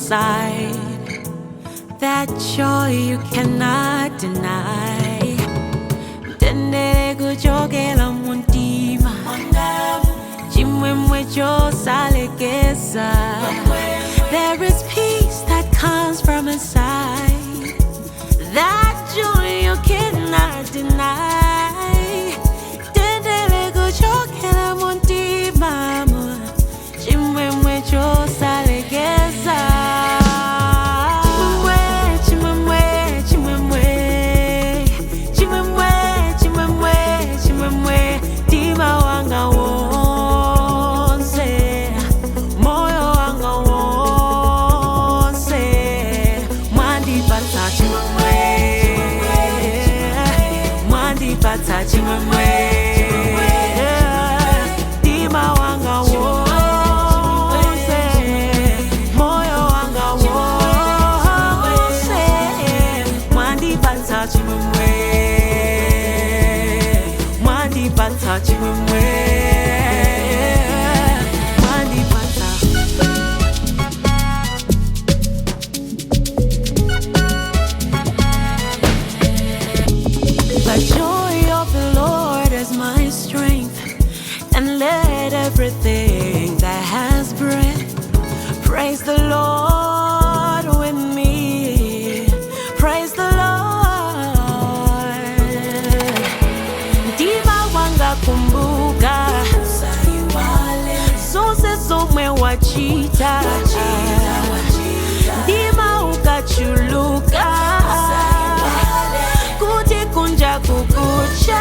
inside. That joy you cannot deny. Mtendere kuchokera mumtima, chimwemwe chosalekeza. There is peace that comes from inside. That joy you cannot deny. Mtendere kuchokera mumtima, chimwemwe chosalekeza. Chimwemwe, chimwemwe, chimwemwe, chimwemwe, chimwemwe, mtima wanga wonse, moyo wanga wonse, mwandipatsa chimwemwe, mwandipatsa chimwemwe, mtima wanga wonse, moyo wanga wonse, mwandipatsa chimwemwe, mwandipatsa chimwemwe, mwandipatsa. The joy of the Lord is my strength, and let everything that has breath praise the Lord with me. Praise the Lord. Mtima wanga kumbuka zonse zomwe wachita, mtima ukachuluka kuti kunja kukucha.